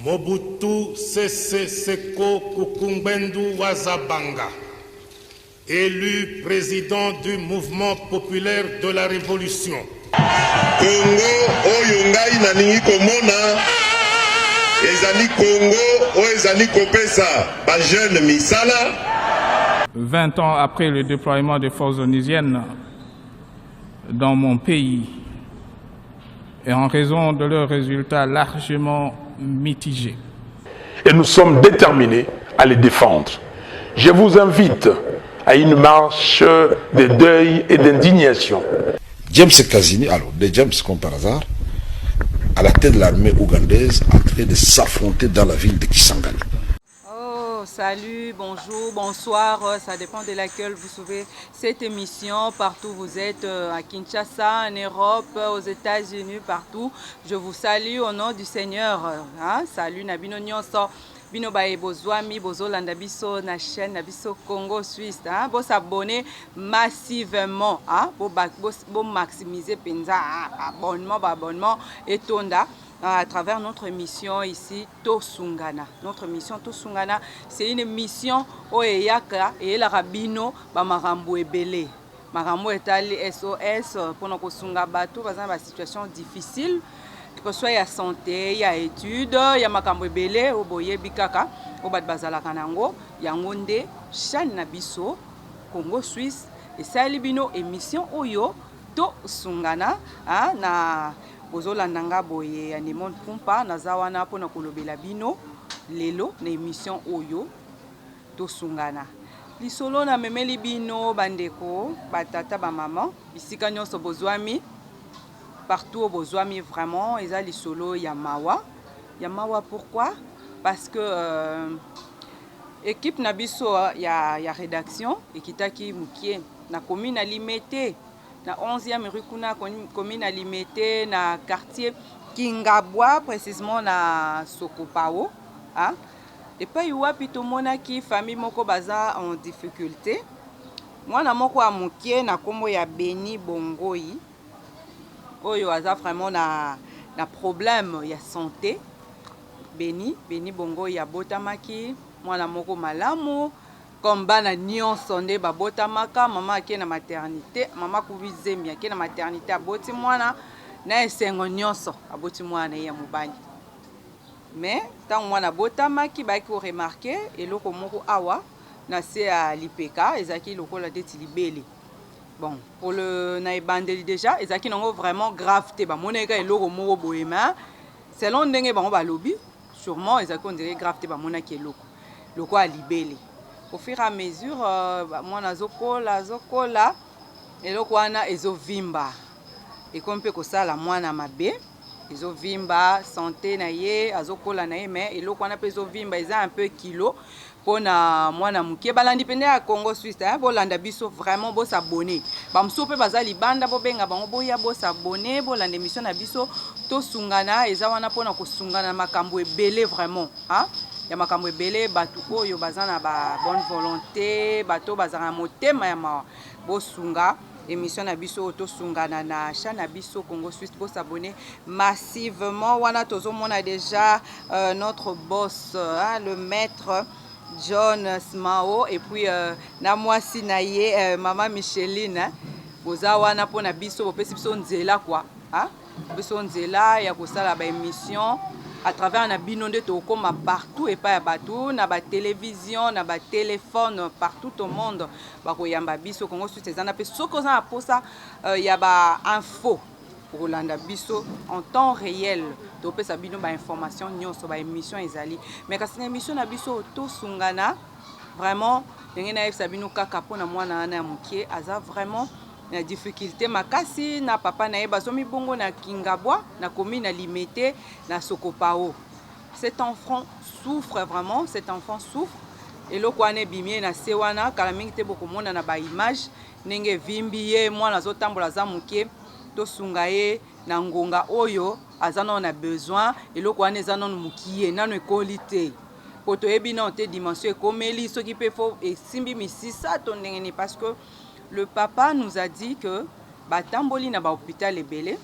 Mobutu Sese Seko Kuku Ngbendu wa Za Banga, élu président du Mouvement populaire de la révolution. Congo oyo ngai nalingi komona ezali Congo oyo ezali kopesa ba jeunes misala. 20 ans après le déploiement des forces onusiennes dans mon pays et en raison de leurs résultats largement mitigés. Et nous sommes déterminés à les défendre. Je vous invite à une marche de deuil et d'indignation. James Kazini, alors des James comme par hasard, à la tête de l'armée ougandaise, en train de s'affronter dans la ville de Kisangani. Oh, salut, bonjour, bonsoir, ça dépend de laquelle vous suivez cette émission, partout où vous êtes, à Kinshasa, en Europe, aux États-Unis, partout. Je vous salue au nom du Seigneur. Hein? Salut na bino nyonso. Bino baye bozwami bozolanda biso na chaîne na biso Congo Suisse, hein? Bo s'abonner massivement, hein? Bo, bo, bo maximiser penza, hein? Abonnement, ba abonnement etonda à travers notre émission ici Tosungana. Notre émission Tosungana, c'est une émission oyo eyaka eyelaka bino ba makambo ebele. Makambo etali SOS mpona kosunga bato baza na ba situation difficile, que soit ya santé, ya étude, ya makambo ebele oyo boyebi kaka oyo bato bazalaka nango. Yango nde chaîne na biso Congo Suisse esali bino émission oyo Tosungana. Na bozolanda nga boye ya Nemone Pumpa, naza wana mpona kolobela bino lelo na émission oyo Tosungana. Lisolo namemeli bino, bandeko, batata, bamama, bisika nyonso bozwami, partout oyo bozwami, vraiment eza lisolo ya mawa, ya mawa. Pourquoi? Parce que équipe na biso ya rédaction ekitaki mokie na commune ya Limete, na 11e rue kuna, commune ya Limete, na quartier Kingabwa, précisément na Sokopao, hein? Epai wapi tomonaki famille moko baza en difficulté, mwana moko ya mokie na nkombo ya Beni Bongoi, oyo aza vraiment na problème ya santé. Beni Bongoi abotamaki mwana moko malamu comme bana nyonso nde babotamaka. Mama ake na maternité, mama kubi zembi, ake na maternité, aboti mwana na esengo nyonso, aboti mwana na ye ya mobali. Mais ntango mwana abotamaki, bayaki koremarquer eloko moko awa na se ya lipeka, ezalaki lokola neti libele. Bon, pour le na ebandeli déjà ezalaki nango vraiment grave te, bamonaki kaka eloko moko boye, mais selon ndenge bango balobi, sûrement ezalaki on dirait grave te. Bamonaki eloko lokola libele. Au fur et à mesure mwana azokola, azokola, eloko wana ezovimba, ekomi mpe kosala mwana mabe, ezovimba. Santé na ye, azokola na ye, mais eloko wana mpe ezovimba, eza un peu kilo mpona mwana moke. Balandi pene ya Congo Suisse, eh, bolanda biso vraiment, bos'abonner. Bamosusu mpe baza libanda, bobenga bango, boya bos'abonner, bolanda émission na biso Tosungana. Eza wana mpona kosungana makambo ebele vraiment, hein? Ya makambo ebele. Bato oyo baza na ba bonne volonté, bato oyo bazala na motema ya mawa, bosunga émission na biso oyo Tosungana na chaîne na biso Congo Suisse. Bos'abonner massivement. Wana tozomona déjà notre boss, hein, le maître John Smao, et puis na mwasi na ye, mama Micheline, hein. Boza wana mpona biso, bopesi biso nzela quoi, hein? Biso nzela ya kosala baémission à travers na bino nde tokóma partout epai ya bato, na batélévision, na batéléphone, partout au monde bakoyamba biso. Congo Suisse eza na mpe soki oza na mposa ya bainfo, kolanda biso en temps réel, topesa bino bainformation nyonso, baémission ezali. Mais kasi na émission na biso Tosungana, vraiment ndenge nayebisa bino kaka mpona mwana wana ya mokie aza vraiment na difficulté makasi na papa na ye, bazomi bongo na Kingabwa, na commune na Limete, na Sokopao. Cet enfant souffre vraiment, cet enfant souffre. Eloko wana ebimi ye na se wana, kala mingi te bokomona na baimage ndenge evimbi ye. Mwana azotambola, aza moke. Tosunga ye na ngonga oyo aza nano na besoin. Eloko wana eza nano mokie, nano ekoli te, po toyebi nano te dimension ekomeli, soki mpe fo esimbi misisa to ndenge nini, parce que le papa nous a dit que batamboli na bahôpital ebele.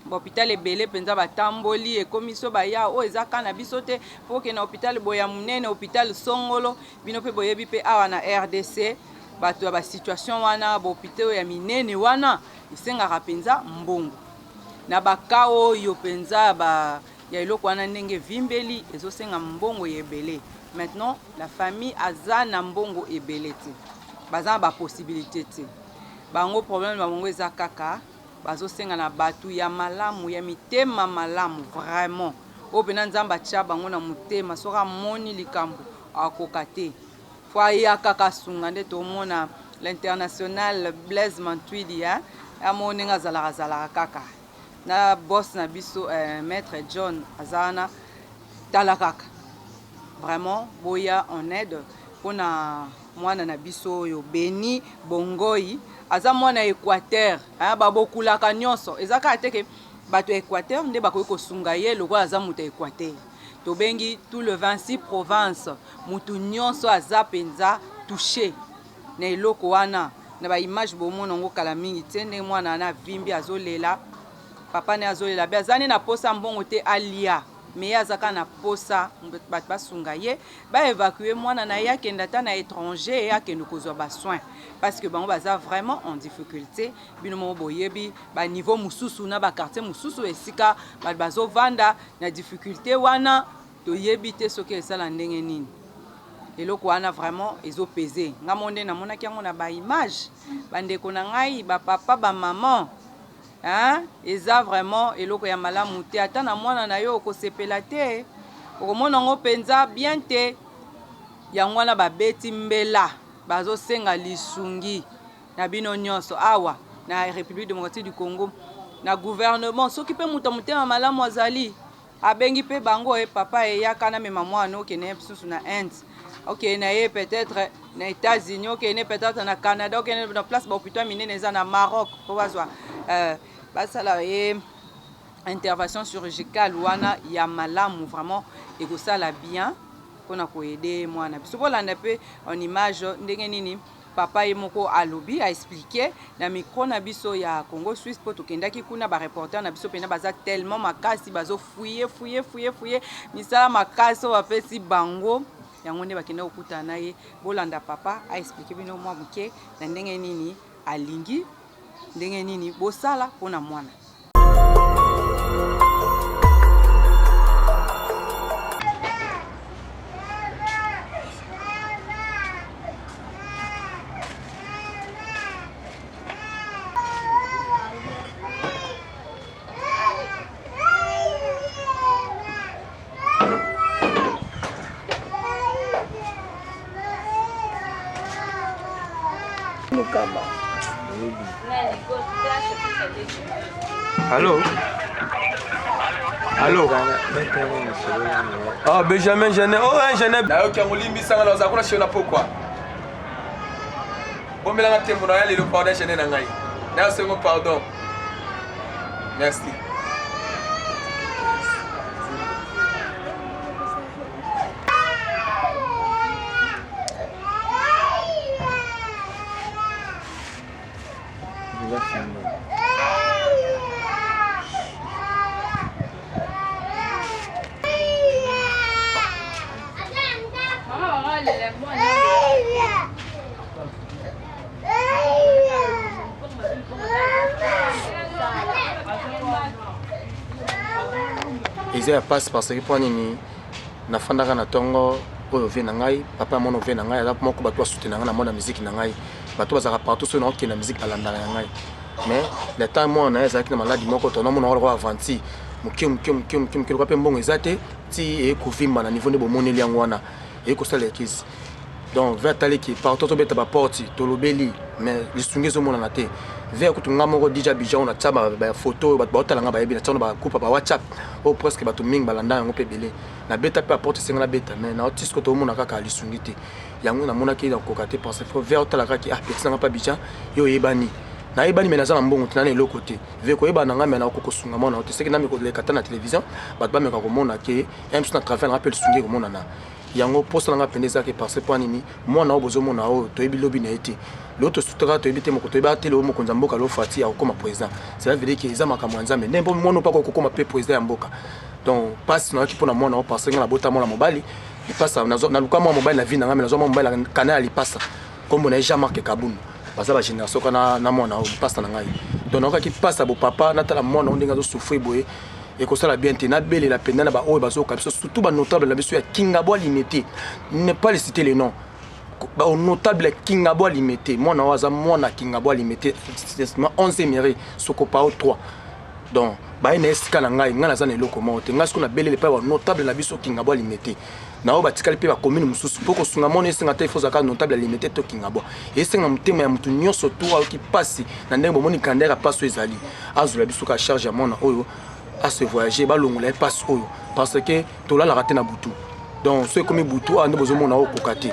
Ba-hôpital ebele mpenza batamboli, ekomi so baya oyo eza ka na biso te, fo okende na hôpital boye ya monene, hôpital songolo. Bino mpe boyebi mpe awa na RDC bato ya basituation wana, bahôpital oyo ya minene wana esengaka mpenza mbongo. Na baka oyo mpenza ba ya eloko wana ndenge evimbeli ezosenga mbongo ya ebele. Maintenant la famille aza na mbongo ebele te, baza na bapossibilité te. Bango problème na bango eza kaka bazosenga na bato ya malamu, ya mitema malamu vraiment, oyo mpena Nzambe atia bango na motema, soki amoni likambo akoka te, fo aya kaka asunga. Nde tomona l'international Blaise Matuidi, hein? Amoni ndenge azalaka azalaka kaka na boss na biso maître John aza wana, tala kaka vraiment boya en aide mpona mwana na biso oyo Beni Bongoi. Aza mwana ya Équateur, babokulaka nyonso, eza kaka te ke bato ya Équateur nde bakoki kosunga ye. Lokola aza moto ya Équateur, tobengi tout le 26 province, motu nyonso aza mpenza touché na eloko wana. Na baimage bomona yango kala mingi te, ndenge mwana wana avimbi, azolela, papa ne azolela be, aza nde na posa mbongo te alia, me ye aza kaka na posa bato basunga ye, baévacue mwana na ye, akende ata na étranger, akende kozwa basoin, parce que bango baza vraiment en difficulté. Bino moko boyebi baniveau mosusu na baquartier mosusu esika bato bazovanda na difficulté wana. Toyebi te soki esala ndenge nini. Eloko wana vraiment ezopese nga mo nde namonaki yango na baimage. Bandeko na ngai, bapapa, bamama, hein? Eza vraiment eloko ya malamu te. Ata na mwana na yo okosepela te, okomona yango mpenza bien te. Yango wana babeti mbela, bazosenga lisungi na bino nyonso awa na République démocratique du Congo, na gouvernement. Soki mpe moto ya motema malamu azali, abengi mpe bango: e papa, eyaka namema mwana, okende ye lisusu na Inde, okende na ye peut-être na États-Unis, okende peut-être na Canada, okende na place bahôpitaux minene eza na Maroc, mpo bazwa basala ye intervention chirurgicale wana ya malamu. Vraiment ekosala bien mpona koaider mwana biso. Bolanda mpe en image ndenge nini papa ye moko alobi, aexpliquer na micro na biso ya Congo Suisse, mpo tokendaki kuna, bareporter na biso mpena baza tellement makasi, bazofouiller, fouiller, fouiller, fouiller, misala makasi oyo bapesi bango, yango nde bakenda kokutana na ye. Bolanda papa aexpliquer bino mwa moke na ndenge nini alingi, ndenge nini bosala mpona mwana. Mukama. Allô? Allô? Ah, Benjamin Genet. Oh, hein, Genet. Nayoki yango, limbisanga, naza kuna chez na pokwa. Bomelanga tembo na ya lelo, pardon Genet na ngai. Na sengo pardon. Merci. Eza ya pasi parce que mpo nini nafandaka na ntongo oyo, vie na ngai, papa ya mwana, vie na ngai aza moko, bato basoutenir ngai na mwana musique na ngai, bato bazalaka partout, soki naokende na musique balandaka ya ngai. Mais le temps mwana na ye azalaki na maladi moko, tonomona lokola aventure moke moke moke moke moke, lokola mpe mbongo eza te, ti eye kovimba na niveau nde bomoneli yango wana, eye kosala ekisi. Donc ve ataliki partout, tobeta baporte, tolobeli, mais lisungi ezomonana te. Ve kutu nga moko dija bijan natia bafoto oyo bato baotala nga bayebi, natia bagroupe ba WhatsApp oyo presque bato mingi balanda yango mpe ebele. Nabeta mpe baporte, esenga nabeta, mais na ti siko toomona kaka lisungi te. Yango namonaki nakoka te parce que ve otala kaka: ah, petit nanga mpe Abidjan, yo oyebani, nayebani, me naza na mbongo te, nana eloko te. Ve koyeba na ngai, me nakoki kosunga mwana te. Seki nami koleka ta na télévision, bato bameka komona ke mso na travers nanga mpe lisungi ekomonana. Yango posa na nga mpenza ezalaki parce mpo nini mwana oyo bozomona oyo toyebi lobi na ye te. Lelo tosutaka toyebi te moko toyeba te lelo mokonzi ya mboka lelo Fatshi akokoma président. Cela veut dire que eza makambo ya Nzambe. Ndenge mpo mwana oyo mpe akoki kokoma mpe président ya mboka. Donc pasi nayoki mpo na mwana oyo parce que nga nabota mwana mobali lipasa naluka mwana mobali na vie na nga mais nazwa mwana mobali kana ya lipasa. Kombo na ye Jean-Marc Kabund. Baza ba génération kana na mwana oyo lipasa na ngai. Donc nayokaki pasi ya bopapa natala mwana oyo ndenge azo souffrir boye. Ekosala bien te nabelela mpenza na baoyo bazoyoka biso surtout banotable na biso ya Kingabwa Limete, ne pas le citer les noms, banotable ya Kingabwa Limete. Mwana oyo aza mwana Kingabwa Limete 11e rue Sokopao 3. Donc baye na esika na ngai, ngai naza na eloko moko te. Ngai sikoyo nabelele epai banotable na biso Kingabwa Limete na oyo batikali mpe bacommune mosusu mpo kosunga mwana esenga te ifo ozalaka notable ya Limete to Kingabwa. Esenga motema ya motu nyonso to ayoki mpasi na ndenge bomoni grandeur ya mpasi oyo ezali, azwela biso ka charge ya mwana oyo ase voyager, balongola ye mpasi oyo parce que tolalaka te na butu. Donc so ekomi butu awa nde bozomona oyo koka te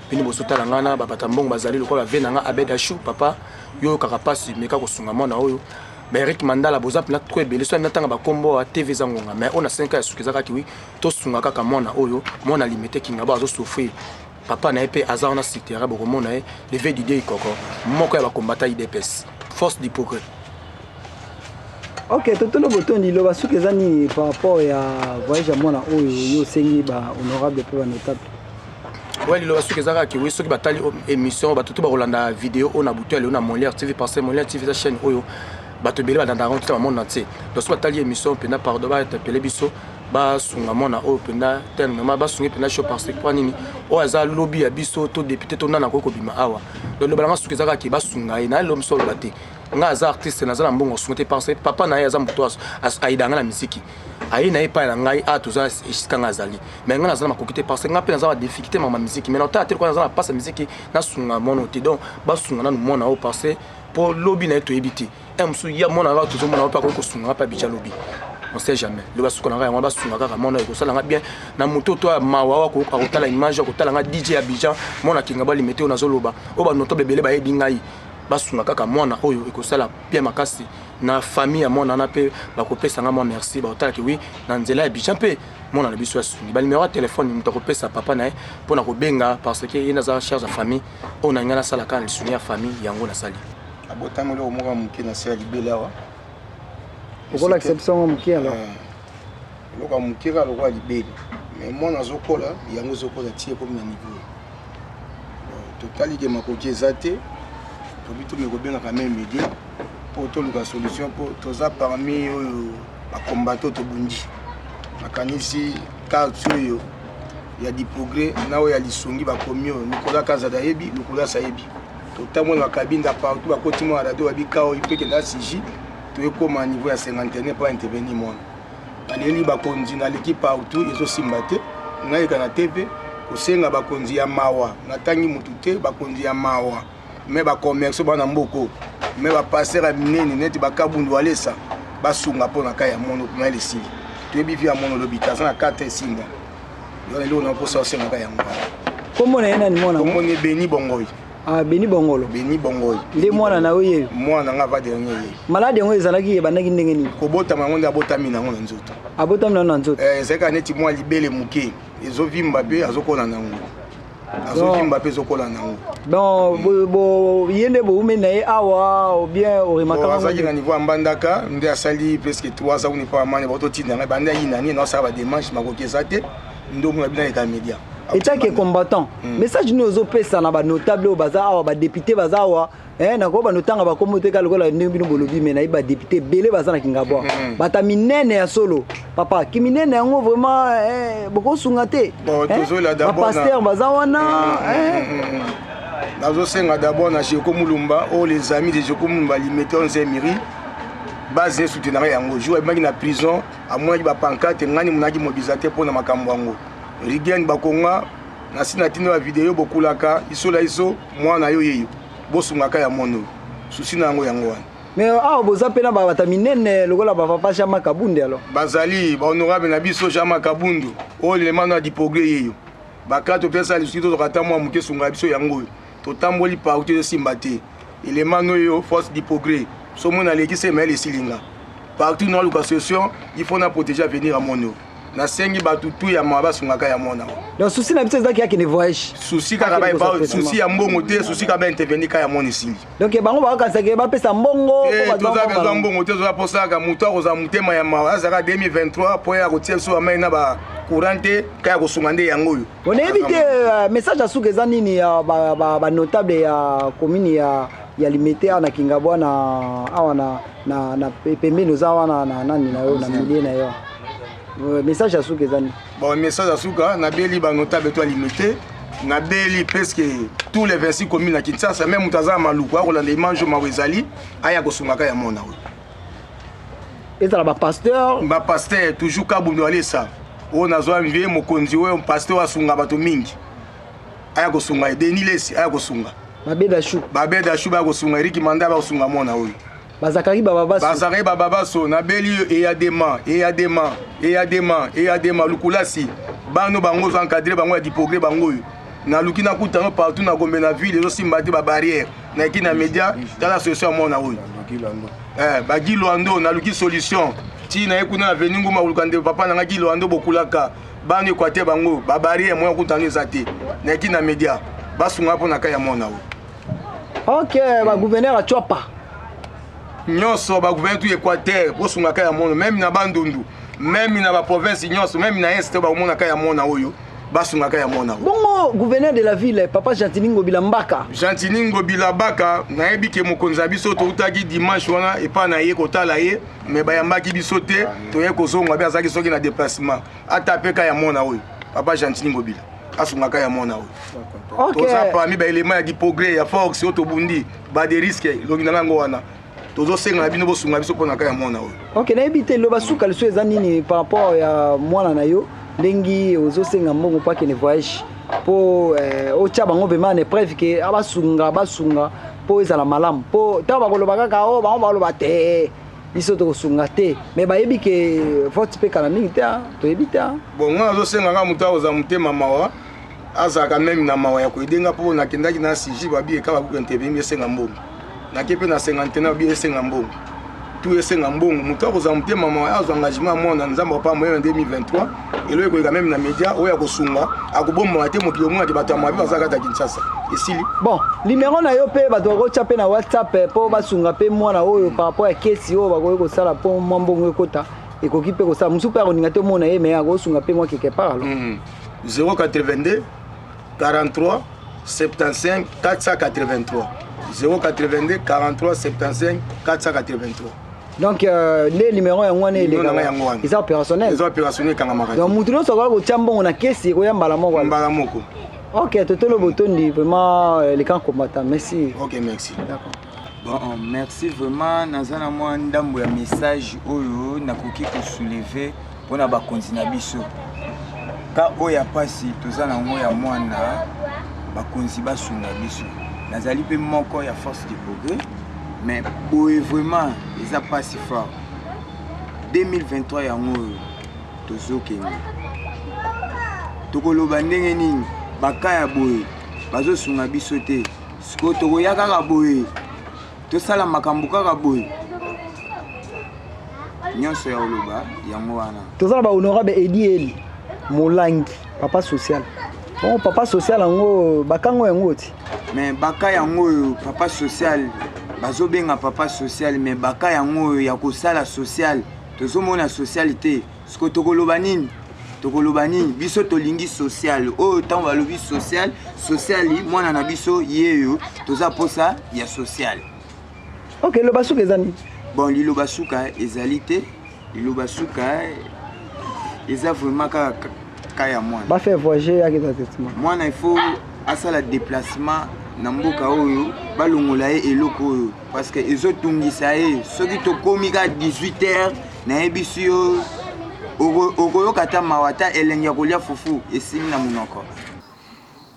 bino bozotala ngai na babata mbongo bazali lokola ve na ngai Abed Ashu. Papa yo oyokaka mpasi, meka kosunga mwana oyo. Ba Eric Mandala boza mpena trop ebele, so natanga bakombo ya TV eza ngonga, mais oyo na 5 ya suki eza kaka wi tosunga kaka mwana oyo, mwana Limete Kingabwa azosouffrir. Papa na ye mpe aza wana sur terrain, bokomona ye le vieux Didier Ikoko, moko ya bakombata UDPS, force du progrès. Ok, totono botondi loba soki eza nini par rapport ya voyage ya mwana oyo yo osengi ba honorable mpe ba notable. Ouais, liloba soki eza kaka kewe soki batali émission bato to bakolanda video oyo na butu ya lelo na Molière TV, parce que Molière TV eza chaîne oyo bato ebele balandaka yango tina bamona te. Donc soki batali émission mpenza, pardon, bainterpele biso basunga mwana oyo mpenza tellement basungi mpenza show parce que mpo nini oyo aza lobi ya biso to député to nana akoki kobima awa. Donc loba nanga soki eza kaka ke basunga ye na ye lobi so oloba te nga aza artiste naza na mbongo asunga te parce que papa na ye aza moto ayida nga na miziki aye na ye epai na ngai a toza esika nga azali mais nga naza na makoki te parce que nga mpe naza na difficulté mama miziki mais natala te lokola naza na mpasi ya miziki nasunga mwana te. Donc basunga nanu mwana oyo parce que mpo lobi na ye toyebi te un mosusu ya mwana kaka tozomona mpe akoki kosunga nga mpe abidja lobi, on sait jamais. Lobi asuka na ngai yango basunga kaka mwana oyo ekosala nga bien na moto to ya mawa oyo akotala image akotala nga DJ Abidjan mwana Kingabwa Limete oyo nazoloba oyo banotable ebele bayebi ngai basunga kaka mwana oyo ekosala bien makasi na famille ya mwana wana mpe bakopesa nga mwa merci bakotalaki wi na nzela ya Abidjan mpe mwana na biso asungi. Banimero ya telefone moto akopesa papa na ye mpo na kobenga parce que ye naza charge ya famille oyo na ngai nasala kaka na lisungi ya famille yango nasali. Abotami eloko moko ya moke na se ya libele awa. Okolakisa biso yango moke alors? Eloko ya moke kaka lokola libele, mais mwana azokola yango ezokola ti ekomi na niveau. Totali ke makoki eza te, tobi tomi kobengaka meme media mpo toluka solution mpo toza parmi oyo bakombato tobundi. Nakanisi carte oyo ya du progrès na oyo ya lisungi bakomi oyo Nicolas Kazadi ayebi, Lukulasi ayebi. Totambola na Kabinda partout, bakoti mwa radio babika oyo mpe kenda siji toyekoma niveau ya cinquantenaire mpo intervenir mwana. Naleli bakonzi, naleki partout ezosimba te. Nayeka na TV kosenga bakonzi ya mawa, natangi mutu te, bakonzi ya mawa me bacommerce bana mboko me bapaster ya minene neti bakabundu walesa basunga mpo na kai ya mono mayele esili. Toyebi vi ya mono lobi te, aza na 4 esimba wana eloko na mposa osengaka yango. Kombo na ye nani mwana? Kombo ni Beni Bongoi. Ah, Beni Bongolo. Beni Bongoi. Nde mwana na yo ye? Mwana nga va dernier ye. Malade yango ezalaki ebandaki ndenge nini? Kobotama yango nde abotami nango na nzoto. Abotami nango na nzoto. Eh, ezalaki kaka neti mwa libele moke ezovimba mpe azokola nango. Azovimba mpe ezokola nango. Bon, bo ye nde boumeli na ye awa ou bien oremarkaka? Azalaki na niveau ya Mbandaka nde asali presque 3 ans kuna epa amani baototinda ngai banda ye nani naosala bademarche makoki eza te nde omona bino aleka media. Etake combattant, message nini ozopesa na banotable oyo baza awa, badepute baza awa? Nakoki banotanga bakombo te kaka lokola ndenge bino bolobi, me nayebi badepute ebele baza na Kingabwa, bata minene ya solo papa kiminene yango vraiment bokosunga te, bapaster baza wana. Nazosenga d'abord na Jeko Mulumba oyo les amis de Jeko Mulumba Limete 11 miri base esoutenaka yango jour abimaki na prison amonaki bapancarte ngani monaki mobilisateur mpo na makambo yango Rigen bakonga nasi natinda ba video bokulaka isola iso mwana yo yeyo bosungaka ya mono susi na yango yango wana. Mais awa boza mpe na babata minene lokola bapapa Jean-Marc Kabunde alors? Bazali bahonorable na biso Jean-Marc Kabundu oyo lemano ya diprogrès yeyo bakate opesa lisuki tozwaka ata mwa moke esunga biso yango oyo totamboli partout ezosimba te elemano oyo force du progrès so mona aleki se mayele esilinga partout naluka solution il faut na protéger avenir ya mono. Nasengi bato tu ya mawa basungaka ya mwana oyo. Donc souci na biso ezaki akende voyage. Souci kaka ba souci ya mbongo te, souci kaka ba intervenir kaka ya mwana esili. Donc bango bakanisaka ke bapesa mbongo. Eh, toza besoin mbongo te, toza posa kaka moto akozala motema ya mawa azalaka 2023 mpo ya kotia biso bamai na ba courant te, kaka ya kosunga nde yango oyo. Onayebi te euh, message ya suka eza nini ya banotable ya commune ya ya Limete awa na Kingabwa na awa na na, na pembeni oza wana na nani na yo na milieu na yo euh, message ya suka eza nini? Bon, message ya suka nabeli banotable to ya Limete, nabeli presque tous les 26 communes na Kinshasa, même moto aza na Maluku akolanda image mawa ezali aya kosungaka ya mona oyo. Ezala bapasteur, bapasteur toujours Kabundo Alesa oyo nazwa vie mokonzi oyo pasteur asunga bato mingi aya kosunga ye, Denis Lesi aya kosunga, Babeda Shu, Babeda Shu baya kosunga, Eriki Manda baya kosunga mwana oyo, Bazakari Bababaso, Bazakari Bababaso, nabeli yo eyadema eyadema eyadema eyadema Lukulasi bano bango ozo encadre bango ya diprogrès bango oyo naluki nakuta yango partout na Gombe na ville ezosimba te babarrière nayeki na média tala solution ya mwana oyo eh, bagi Lwando naluki solution ti naye kuna na avenue Nguma koluka nde papa na ngai Gi Lwando bokulaka bano Equateur bango babarrière moya kuta yango eza te nayeki na média basunga mpo na kai ya mwana oyo. Ok, bagouverneur ya Tshuapa nyonso, bagouverneur tu Équateur bosunga kai ya mwana, même na Bandundu, même na baprovince nyonso, même na Est bakomona kai ya mwana oyo, basungaka ya mwana oyo. Bongo gouverneur de la ville papa Gentini Ngobila Mbaka? Gentini Ngobila Baka, nayebi ke mokonzi ya biso toutaki dimanche wana epai na ye kotala ye, me bayambaki biso te, toye kozonga be azalaki soki na déplacement ata mpe ka ya mwana oyo papa Gentini Ngobila asungaka ya mwana oyo. Toza parmi baélément ya diprogrès ya force oyo tobundi ba de risque elongi na ngango wana, tozosenga na bino bosunga biso mpo na ka ya mwana oyo. Ok, nayebi te loba suka liso eza nini par rapport ya mwana na yo, ndenge ozosenga mbongo mpo akende voyage, mpo eh, otya bango vraiment na épreuve ke abasunga basunga mpo ezala malamu, mpo ntango bakoloba kaka o bango bakoloba te biso tokosunga te, mais bayebi ke vote mpe kala mingi te, toyebi te. Bon, nga nazosenga kaka moto akozala motema mawa, azalaka même na mawa ya koedenga, mpo nakendaki na siji babi eka babuka intervenir esenga mbongo, nake mpe na cinquantenaire babi esenga mbongo, tu esenga mbongo. Moto akozala motema mawa azwa engagement ya mwana Nzambe apa moye na 2023 eloko ekoyeka même na média oyo akosunga akobombama te, mokili omonaki bato ya mabe baza kati ya Kinshasa esili. Bon, numéro na yo mpe bato bakotya mpe na WhatsApp mpo basunga mpe mwana oyo par rapport ya kesi oyo bakoki kosala mpo mwa mbongo ekota, ekoki mpe kosala mosusu mpe akoninga te omona ye, mais akosunga mpe mwa quelque part alors. 082 43 75 483, 082 43 75 483. Donc nde numéro yango wana. Numéro na ngai yango wana. Eza opérationnel. Eza opérationnel, ekangamaka te. Donc mutu nyonso akoki kotia mbongo na kesi, ekoya mbala moko. Mbala moko. Ok, totolo botondi vraiment les camps combattants, merci. Ok, merci. D'accord. Bon, merci vraiment. Naza na mwa ndambo ya message oyo nakoki kosoulever mpona bakonzi na biso ka oyo ya mpasi toza nango ya mwana, bakonzi basunga biso. Nazali mpe moko ya force de progrès, mais boye vraiment eza mpasi fort. 2023 yango oyo tozokende, tokoloba ndenge nini? Baka ya boye bazosunga biso te. Sikoyo tokoya kaka boye, tosala makambo kaka boye nyonso ya koloba yango wana. Toza na bahonorable Edi Eli Molangi, papa social. Bon, papa social yango bakango yango ti. Mais baka yango oyo papa social bazobenga papa social, mais baka yango oyo ya kosala social tozomona social te. Sikoyo tokoloba nini? Tokoloba nini? Biso tolingi social oyo. Ntango balobi social, social mwana na biso yeyo, toza posa ya social. Ok, loba suka eza nini? Bon, liloba suka ezali te. Liloba suka eza vraiment kaka ka ya mwana. Bafaire voyager yaki za traitement. Mwana il faut asala déplacement na mboka oyo, balongola ye eloko oyo parce que ezotungisa ye. Soki tokomi ka 18 heures, nayebisi yo okoyoka ata mawa, ata elengi ya kolia fufu esili na monoko.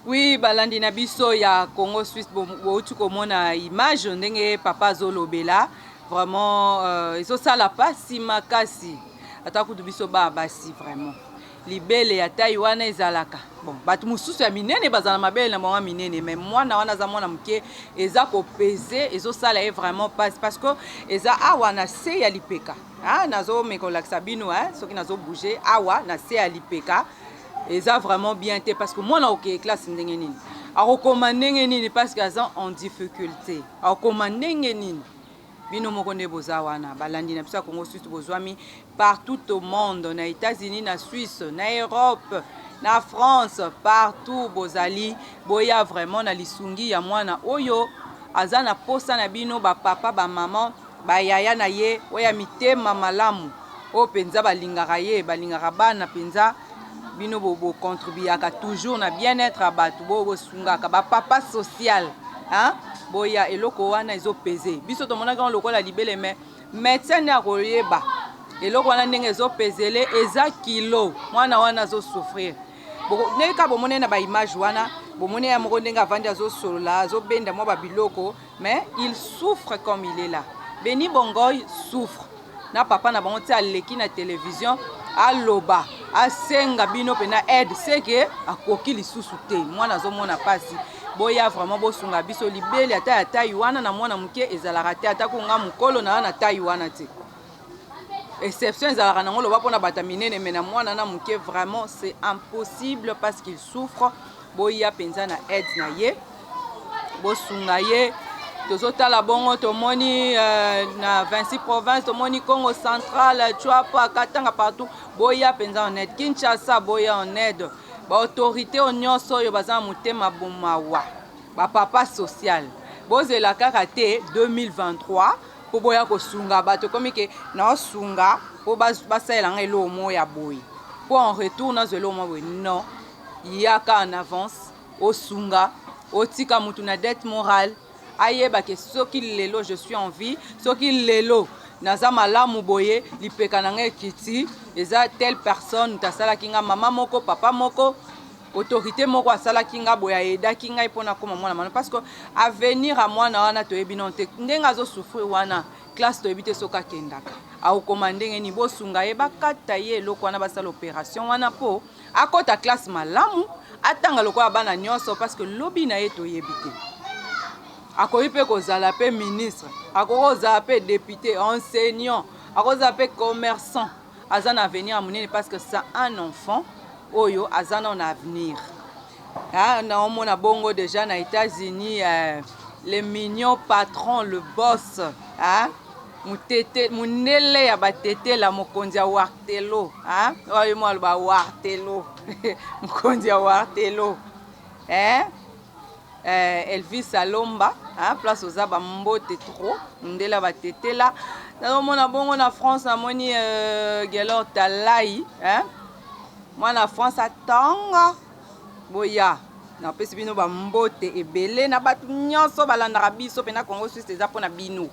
Oui, balandi na biso ya Congo Suisse, bouti komona image ndenge papa azolobela. Vraiment ezosala pasi makasi, ata kutu biso baa basi vraiment. Libele ya taille wana ezalaka bon, bato mosusu ya minene bazala mabele na bango ya minene, mais mwana wana aza mwana moke, eza kopese, ezosala ye vraiment pasi parce que eza awa na se ya lipeka. Ah, nazomeka kolakisa bino eh, soki nazobouge awa na se ya lipeka eza vraiment bien te parce que mwana okeye classe ndenge nini, akokoma ndenge nini parce que aza en difficulté, akokoma ndenge nini? Bino moko nde boza wana, balandi na biso ya Congo Suisse, bozwami partout au monde, na États-Unis, na Suisse, na Europe, na France, partout bozali, boya vraiment na lisungi ya mwana oyo aza na posa na bino, bapapa, bamama, bayaya na ye oyo ya mitema malamu, oyo mpenza balingaka ye, balingaka bana mpenza. Bino bocontribuaka toujours na bien-être ya bato, bosungaka bapapa social, hein? Boya, eloko wana ezopese biso, tomonaki yango lokola libele, mais médecin nde akoyeba eloko wana ndenge ezopesele, eza kilo. Mwana wana azosouffrir ndenge kaka bomoni na baimage wana, bomoni ya moko ndenge avandi, azosolola, azobenda mwa babiloko, mais il souffre comme il est là. Beni Bongoy souffre na papa na bango ti aleki na télévision, aloba, asenga bino mpena aide, seke akoki lisusu te. Mwana azomona mpasi. Boya vraiment, bosunga biso. Libele ata ya taille wana na mwana moke ezalaka te, ata konga mokolo na na taille wana te. Exception ezalaka nango loba mpona bato ya minene, mais na mwana na moke vraiment c'est impossible parce qu'il souffre. Boya mpenza na aide na ye, bosunga ye. Tozotala bongo, tomoni na 26 province, tomoni Congo Central, Tshuapa, Katanga, partout, boya mpenza en aide. Kinshasa, boya en aide. Baautorité oyo nyonso oyo baza na motema bomawa, bapapa social, bozela kaka te 2023 mpo boya kosunga bato. Ekomi ke naosunga mpo basalela ngai eloko moko ya boye, mpo en retour nazwa eloko moko boye. Non, yaka en avance, osunga, otika mutu na dette morale, ayeba ke soki lelo je suis en vie, soki lelo naza malamu boye, lipeka na ngai ekiti, eza telle personne moto asalaki nga, mama moko, papa moko, autorité moko asalaki nga boye, ayedaki ngai mpona koma mwana malamu. Parce que avenir ya mwana wana toyebi nano te ndenge azosouffrir wana. Classe toyebi te soki akendaka, akokoma ndenge nini. Bosunga ye, bakata ye eloko wana, basala opération wana mpo akɔta classe malamu, atanga lokola bana nyonso, parce que lobi na ye toyebi te. Akoki mpe kozala mpe ministre, akoki kozala mpe député, enseignant, akozala mpe commerçant. Aza na avenir ya monene parce que c'est un enfant oyo aza nano na avenir. Naomona bongo déjà na États-Unis, le mignon patron, le boss, ah? Mutete mundele ya batetela, mokonzi ya Wartelo, oyo mo aloba Wartelo, mokonzi ya Wartelo, eh? Elvis Alomba, hein, place oza, bambote trop, ndela batetela. Nazomona bongo na France, namoni Gelor Talai, hein? Mwana France atanga. Boya, napesi bino bambote ebele na bato nyonso balandaka biso mpena. Congo Suisse eza mpona bino,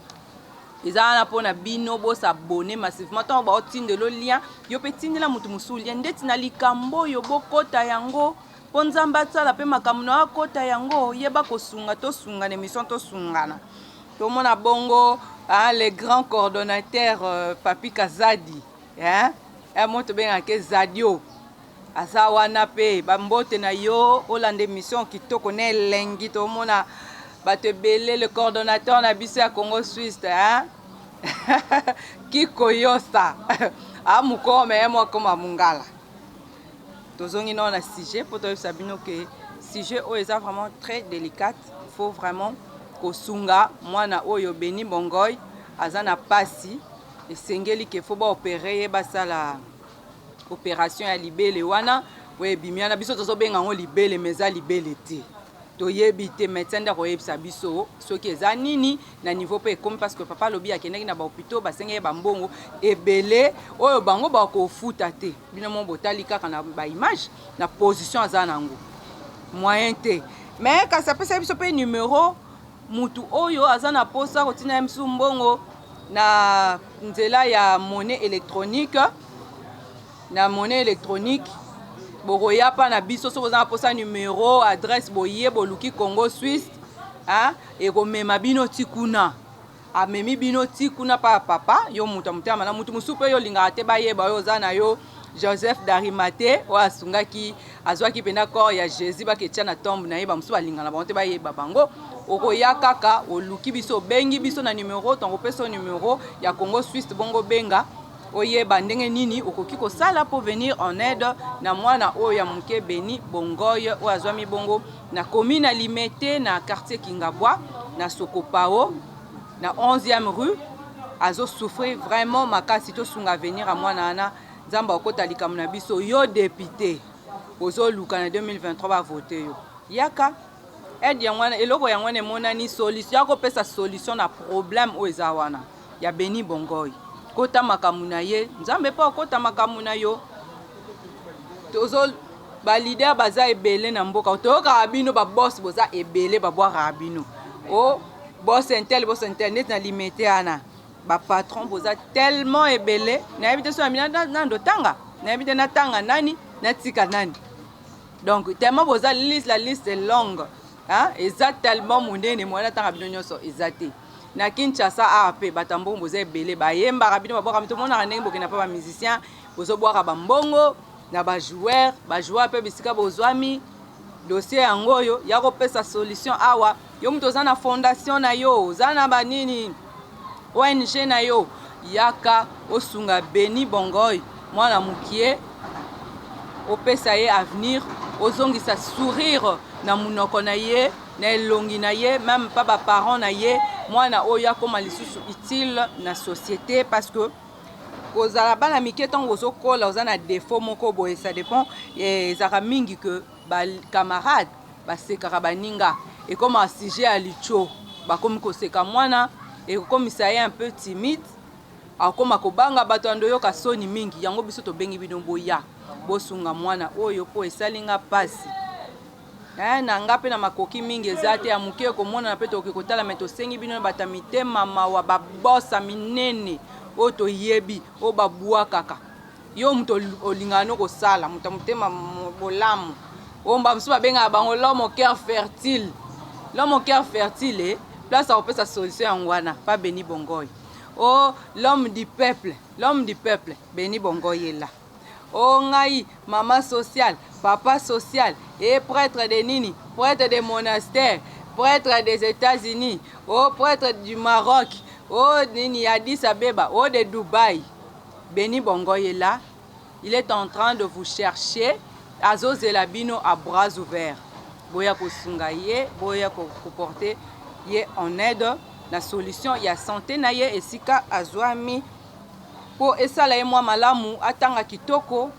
eza wana mpona bino. Bos'abonner massivement. Ntango baotindela lien, yo mpe tindela motu mosusu lien ndeti na likambo oyo, bokota yango mpo Nzambe asala mpe makambo na akota yango. Yeba kosunga, tosungana, émission tosungana. Tomona bongo, hein, le grand coordonnateur Papi Kazadi, hein? Mo tobengaka Zadio, aza wana mpe bambote na yo. Olanda émission kitoko na elengi. Tomona bato ebele, le coordonnateur na biso ya Congo Suisse, hein? Kikoyosa amukome ye moko mongala. Tozongi nao na sujet mpo toyebisa bino ke sujet oyo eza vraiment très délicate. Faut vraiment kosunga mwana oyo Beni Bongoy, aza na pasi. Esengeli ke faut baopérer ye, basala opération ya libele wana oyo ebimi wana. Biso tozobenga yango libele, mais eza libele te. Toyebi te, médecin nde akoyebisa biso soki eza nini na niveau mpe ekomi, parce que papa alobi akendaki na bahôpitaux, basengaki ye bambongo ebele oyo bango bakofuta te. Bino mo botali kaka na baimage, na position aza nango, moyen te. Mais kasi apesaki biso mpe numero, mutu oyo aza na posa kotina ye mosusu mbongo na nzela ya monnaie électronique. Na monnaie électronique bokoya mpa na biso. Soki oza na posa numero, adresse, boye boluki Congo Suisse, ekomema bino ti kuna, amemi bino ti kuna pa papa. Yo moto ya motema na motu mosusu mpe yo olingaka te bayeba yo oza na yo. Joseph d'Arimathée oyo asungaki azwaki mpenza corps ya Jésus baketya na tombe na ye, bamosusu balingana bango te bayeba bango. Okoya kaka oluki biso, obengi biso na numero, tokopesa yo numero ya Congo Suisse, bongo benga oyeba ndenge nini okoki kosala mpo venir en aide na mwana oyo ya moke Beni Bongoy oyo azwami bongo na commune ya Limete na quartier Kingabwa na Sokopao na 11e rue. Azo souffrir vraiment makasi, tosunga avenir ya mwana wana. Nzambe akota likambo na biso. Yo député ozoluka na 2023 bavote yo, yaka aide yango wana, eloko yango wana emonani solution ya kopesa solution na problème oyo eza wana ya Beni Bongoy. Kota makambo na ye, Nzambe mpe akota makambo na yo. Tozo ba leader baza ebele na mboka, toyokaka bino ba boss boza ebele, babwakaka bino o boss intel, boss intel, neti na Limete wana ba patron boza tellement ebele, nayebi te so na nando tanga, nayebi te natanga nani natika nani. Donc tellement boza liste, la liste est longue, hein? Eza tellement monene, moyen natanga bino nyonso eza te. Na Kinshasa awa mpe bato ya mbongo boza ebele, bayembaka bino, babwaka, tomonaka ndenge bokenda mpe ba musicien bozobwaka bambongo na ba joueur, ba joueur mpe bisika bozwami. Dossier yango oyo ya kopesa solution awa. Yo moto oza na fondation na yo, oza na banini ONG na yo, yaka osunga Beni Bongoy mwana mokie, opesa ye avenir, ozongisa sourire na monoko na ye, na elongi na ye, même pa ba parents na ye. Mwana oyo akoma lisusu utile na société, parce que kozala bana mike ntango ozokola oza na défaut moko boye, ça dépend, ezalaka mingi que ba camarade basekaka baninga, ekoma sujet ya litio, bakomi koseka mwana, ekokomisa ye un peu timide, akoma kobanga bato, ando yoka soni mingi. Yango biso tobengi bino, boya bosunga mwana oyo mpo esali nga mpasi. Na nga mpe na makoki mingi eza te, ya moke komonana mpe tokoki kotala, me tosengi bino na bato ya mitema mawa, babosa minene oyo toyebi, oyo babwakaka yo moto olingaka no kosala, moto ya motema bolamu, oyo bamosusu babengaka bango l'homme au cœur fertile. L'homme au cœur fertile, place akopesa solution yango wana pa Beni Bongoy. O l'homme du peuple, l'homme du peuple Beni Bongoy ye la o ngai mama social, papa social et prêtre de nini, prêtre de monastère, prêtre des États-Unis, o prêtre du Maroc, o nini Addis Abeba, o de Dubaï. Beni Bongoy est là, il est en train de vous chercher, azozela bino à bras ouverts. Boya kosunga ye, boya koporter ye en aide na solution ya santé na ye esika azwami, mpo esala ye mwa malamu, atanga kitoko.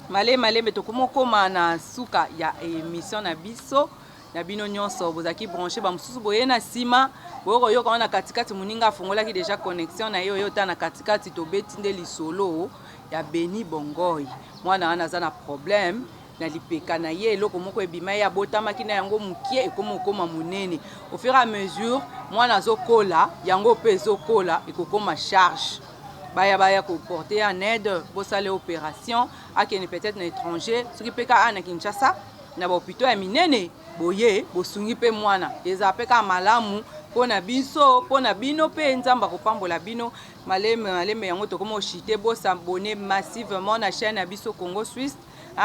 Malembe malembe tokomi okóma na suka ya émission na biso. Na bino nyonso bozalaki branché, bamosusu boye na nsima boye koyoka wana katikati, moninga afungolaki déjà connexion na ye oyo ota na katikati. Tobeti nde lisolo ya Beni Bongoy, mwana wana aza na problème na lipeka na ye, eloko moko ebima ye, abotamaki na yango mokie, ekómi okóma monene. Au fur et à mesure mwana azokola, yango mpe ezokola, ekokóma charge. Baya koporter en aide, bosala opération, akende peut-être na étranger, soki mpe ka na Kinshasa na bahôpitaux ya minene, boye bosungi mpe mwana, ezala mpe kaka malamu mpo na biso, mpo na bino mpe Nzambe akopambola bino. Malembe malembe yango tokómi oshite. Bos'abonner massivement na chaîne ya biso Congo Suisse,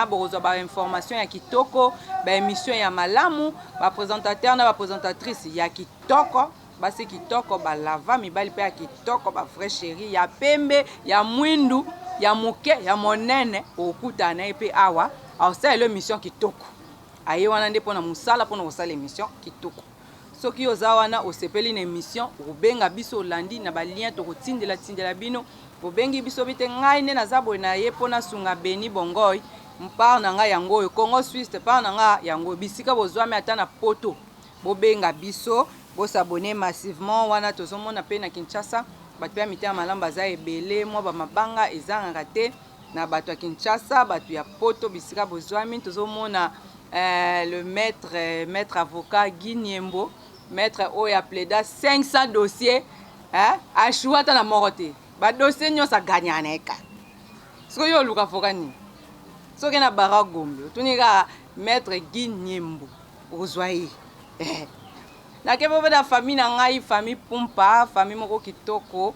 bokozwa bainformation ya kitoko, baémission ya malamu, baprésentateur na baprésentatrice ya kitoko, basi kitoko balava, mibali mpe ya kitoko, bavrai chéri ya pembe, ya mwindu, ya moke, ya monene, okutana na ye mpe awa, aosalela émission kitoko. Aye wana nde mpona mosala, mpona kosala émission kitoko. Soki oza wana osepeli na émission, okobenga biso, olandi na balien tokotindela tindela bino, obengi biso bi te ngai nde naza boye na ye mpo nasunga Beni Bongoy, part na ngai yango oyo, Congo Suisse, part na ngai yango oyo, bisika bozwami ata na Poto, bobenga biso. Bos'abonner massivement wana. Tozomona mpe na Kinshasa bato ya mitema malamu baza ebele, mwa bamabanga ezangaka te na bato ya Kinshasa, bato ya Poto, bisika bozwami. Tozomona le maître, maître avocat Guy Niembo, maître oyo aplaida 500 dossier, hein? Aéchoué ata na moko te, badossier nyonso aganyaka na ye kaka. Soki oyo oluka avocat nini, soki na bara Gombe, otuni kaka maître Guy Niembo, okozwa ye. Nakei mpe na famille na ngai, famille Pumpa, famille moko kitoko.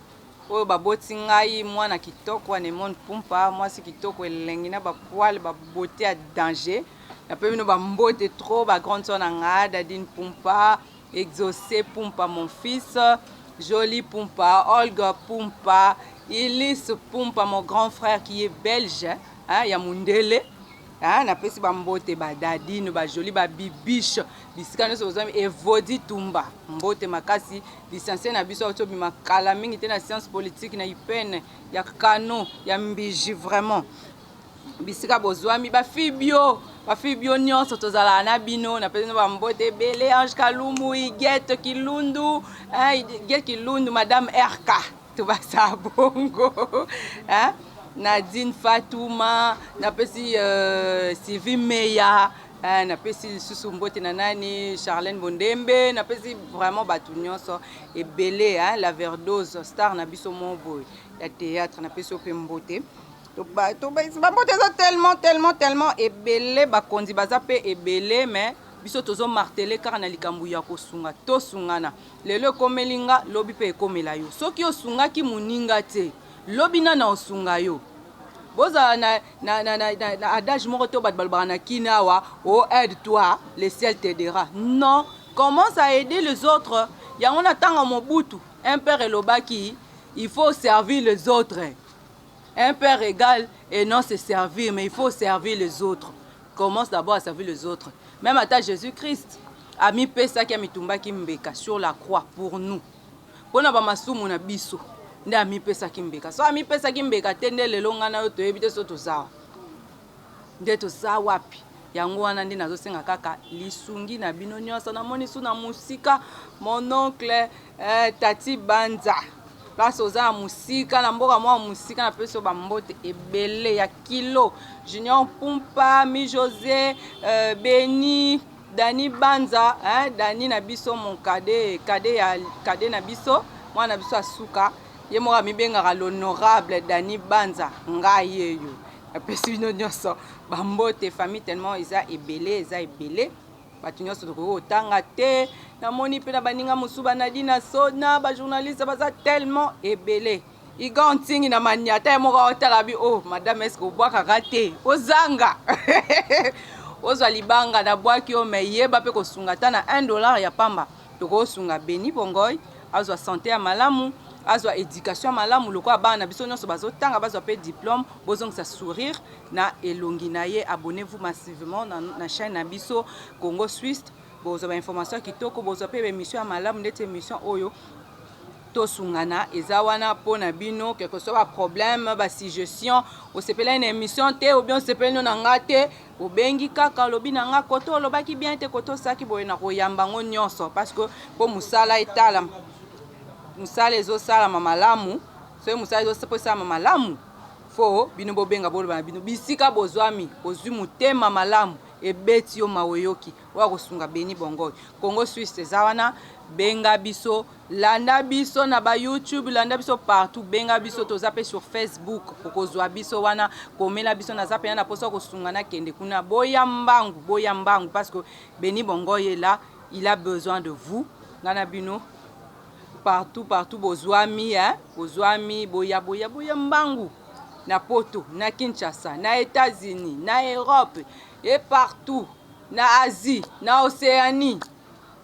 Oyo baboti ngai mwana kitoko Anemone Pumpa, mwasi kitoko elengi na ba poils ba beauté ya danger. Nape bino ba mbote trop ba grande sœur na nga Dadine Pumpa, Exaucé Pumpa mon fils, Jolie Pumpa, Olga Pumpa, Ilis Pumpa mon grand frère qui est belge, hein, ya mundele. Hein, napesi ba mbote ba Dadine, ba Jolie, ba Bibiche, bisika nyonso bozwami Evodi Tumba. Mbote makasi licencie na biso auti obima kala mingi te na science politique na IPN ya Kano ya Mbiji vraiment bisika bozwami ba fille bio ba fille bio nyonso tozalaka na bino napesi bino bambote ebele Ange Kalumu Igete Kilundu hein, Igete Kilundu madame RK tobasa bongo hein? Nadine Fatouma napesi euh, Sylvie Meya Eh, napesi lisusu mbote na nani Charlène Bondembe napesi vraiment bato nyonso ebele hein, la verdose star na biso mo boye ya théâtre napesi yo mpe mbote bambote eza tellement tellement tellement ebele bakonzi baza mpe ebele mais biso tozo martele kaka na likambo ya kosunga tosungana lelo ekomeli nga lobi mpe ekomela yo soki osungaki moninga te lobi nana osunga yo bozala na, na, na, na, na, na adage moko to bato balobaka na kini awa o oh, aide toi le ciel t'aidera non commence à aider les autres yango na ntango mobutu un père elobaki il faut servir les autres un père égal et non se servir mais il faut servir les autres commence d'abord à servir les autres même ata jésus christ amipesaki amitumbaki mbeka sur la croix pour nous Mpo na bamasumu na biso nde amipesaki mbeka. Soki amipesaki mbeka te nde lelo ngai na yo toyebi te soki toza wapi. Nde toza wapi. Yango wana nde nazosenga kaka lisungi na bino nyonso. Namoni su na mosika mon oncle eh, Tati Banza. Place oza na mosika na mboka mwa mosika napesi yo bambote ebele ya kilo. Junior Pumpa, Mi Jose, euh, Beni Dani Banza hein, Dani na biso mon cadet, cadet ya cadet na biso, mwana na biso asuka ye moko amibengaka l'honorable Dani Banza, ngai yeyo napesi bino nyonso bambote famille tellement eza ebele eza ebele bato nyonso tokoki kotanga te namoni mpe na baninga mosusu banadina sona bajournaliste baza tellement ebele Igor Ntingi na maniata ye moko aotala bi oh madame est-ce que obwakaka te ozanga ozwa libanga na bwaki yo mais yeba mpe kosunga ata na 1 dollar ya pamba tokosunga Beni Bongoy azwa sante ya malamu azwa education ya malamu lokola bana na biso nyonso bazotanga bazwa mpe diplôme bozongisa sourire na elongi na ye abonnez-vous massivement na, na chaîne na biso Congo Suisse bozwa ba information ya kitoko bozwa mpe ba émission ya malamu ndeti émission oyo Tosungana eza wana po na bino quelque soit ba problème ba suggestion osepelaki na émission te ou bien osepeli no na nga te obengi kaka olobi na nga kote olobaki bien te kote osalaki boye na koyamba yango nyonso parce que po mosala etalama mosala ezosalama malamu soki mosala ezosalama malamu fo bino bobenga boloba na bino bisika bozwami ozwi motema malamu ebeti yo mawa oyoki oyo akosunga beni bongo congo suisse eza wana benga biso Landa biso na ba YouTube, landa biso partout, benga biso toza pe sur Facebook, okozwa biso wana, komela biso naza pena na posa kosunga na kende kuna. Boya mbangu, boya mbangu parce que Beni Bongoy est là, il a besoin de vous. Ngana bino partout partout bozwami hein, bozwami boya boya boya mbangu na Poto, na Kinshasa, na États-Unis, na Europe et partout, na Asie, na Océanie.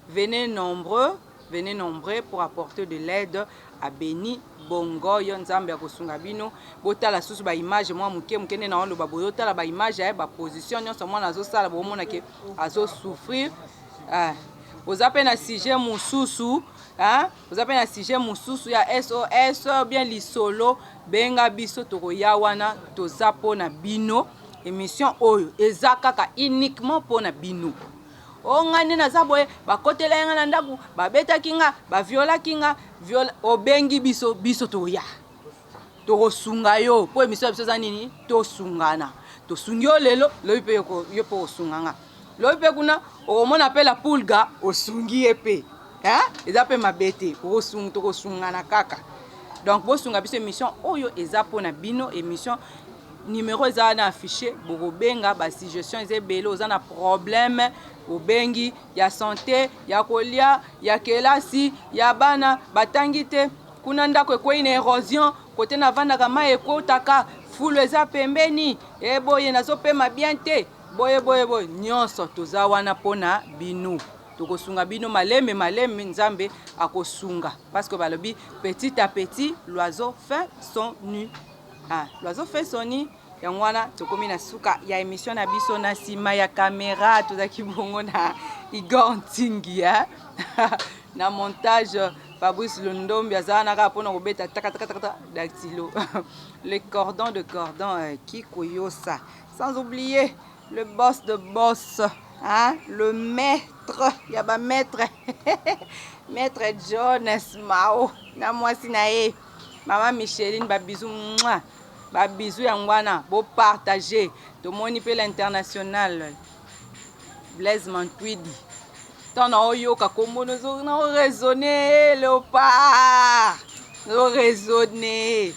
Venez nombreux Venez nombreux pour apporter de l'aide à Beni Bongoyo Nzambe akosunga bino. Botala susu ba image mwa muke muke nde naoloba bozotala ba image ya ba position nyonso mwana azosala bomona ke azo souffrir. Ah. Oza pe na sujet mosusu hein? Oza pe na sujet mosusu ya SOS bien lisolo benga biso tokoya wana toza po na bino. Emission oyo eza kaka uniquement po na bino. O nga nde naza boye bakotelaki nga na ndako babetaki nga baviolaki nga viola obengi biso biso toya tokosunga yo mpo emission ya biso eza nini tosungana tosungi yo lelo lobi mpe yo mpe okosunga nga lobi mpe kuna okomona mpe la pulga osungi ye mpe eza mpe mabe te tokosungana kaka donc bosunga biso emission oyo eza mpo na bino emission Numero eza wana affiche, bokobenga, ba suggestions eza ebele, oza na problème obengi ya sante, ya kolia, ya kelasi, ya bana batangi te. Kuna ndako ekwei na erosion, kote navandaka mai ekotaka, fulu eza pembeni, e boye nazopema bien te, boye boye boye. Nyonso toza wana pona bino. Tokosunga bino malembe malembe, Nzambe akosunga parce que balobi petit à petit l'oiseau fait son nid. Ah, l'oiseau fait son nid. Yango wana tokomi na suka ya emission na biso. Na nsima ya kamera tozalaki bongo na Igor Ntingi, eh? Na montage Fabrice Lundombi aza wana kaka mpona kobeta takatakataka dactylo, le cordon de cordon, euh, Kikoyosa, sans oublier le boss de boss, hein? Le maître ya ba maître, maître Jones Mao na mwasi na ye mama Micheline. Babizu mwa babizu. Yango wana bopartage. Tomoni mpe l'international Blaise Mantwidi. Ntango naoyoka kombo naoraisonne léopard, naoraisonne.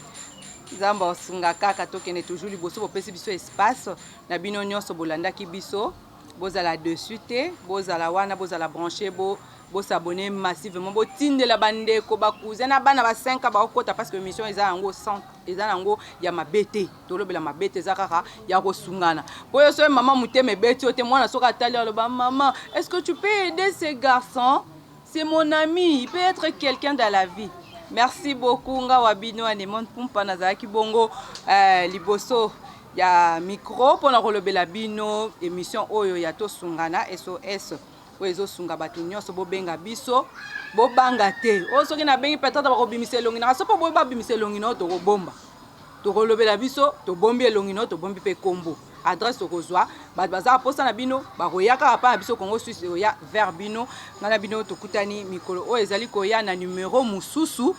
Nzambe asunga kaka, tokende toujours liboso. Bopesi biso espace na bino nyonso bolandaki biso, bozala dessus te, bozala wana, bozala branché, bo bosabonner massivement, botindela bandeko, bacousin na bana ba 5 baokota, parce que émission eza yango sans eza nango ya mabe te. Tolobela mabe te, eza kaka ya kosungana. Po yo soki mama motema ebeti yo te, mwana soki atali, aloba: "Maman, est ce que tu peux aider ce garçon? C'est mon ami, il peut être quelqu'un dans la vie." Merci beaucoup. Nga wa bino Anemone Pumpa, nazalaki bongo liboso ya micro mpona kolobela bino émission oyo ya Tosungana SOS, oyo ezosunga bato nyonso. Bobenga biso, bobanga te. Oyo soki nabengi, peut-être bakobimisa elongi nanga. So mpo boye babimisa elongi na oyo, tokobomba, tokolobela biso, tobombi elongi na oyo, tobombi mpe kombo, adresse. Tokozwa bato baza mposa na bino, bakoya kaka mpa na biso. Congo Suisse oya vers bino. Ngai na bino tokutani mikolo oyo ezali koya na numero mosusu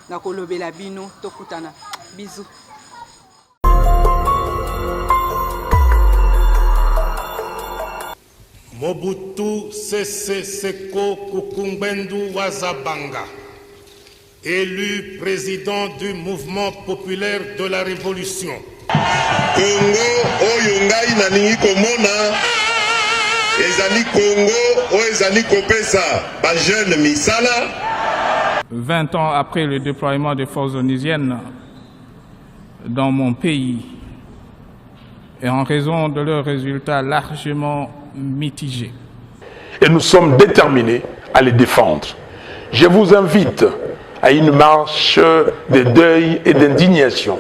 na kolobela bino. Tokutana, bisous. Mobutu Sese Seko Kuku Ngbendu wa Za Banga, élu président du Mouvement populaire de la Révolution. Kongo oyo ngai nalingi komona ezali Kongo oyo ezali kopesa bajeune misala. 20 ans après le déploiement des forces onusiennes dans mon pays et en raison de leurs résultats largement mitigés. Et nous sommes déterminés à les défendre. Je vous invite à une marche de deuil et d'indignation.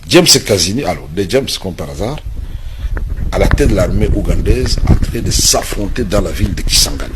James Kazini, alors des James comme par hasard, à la tête de l'armée ougandaise, en train de s'affronter dans la ville de Kisangani.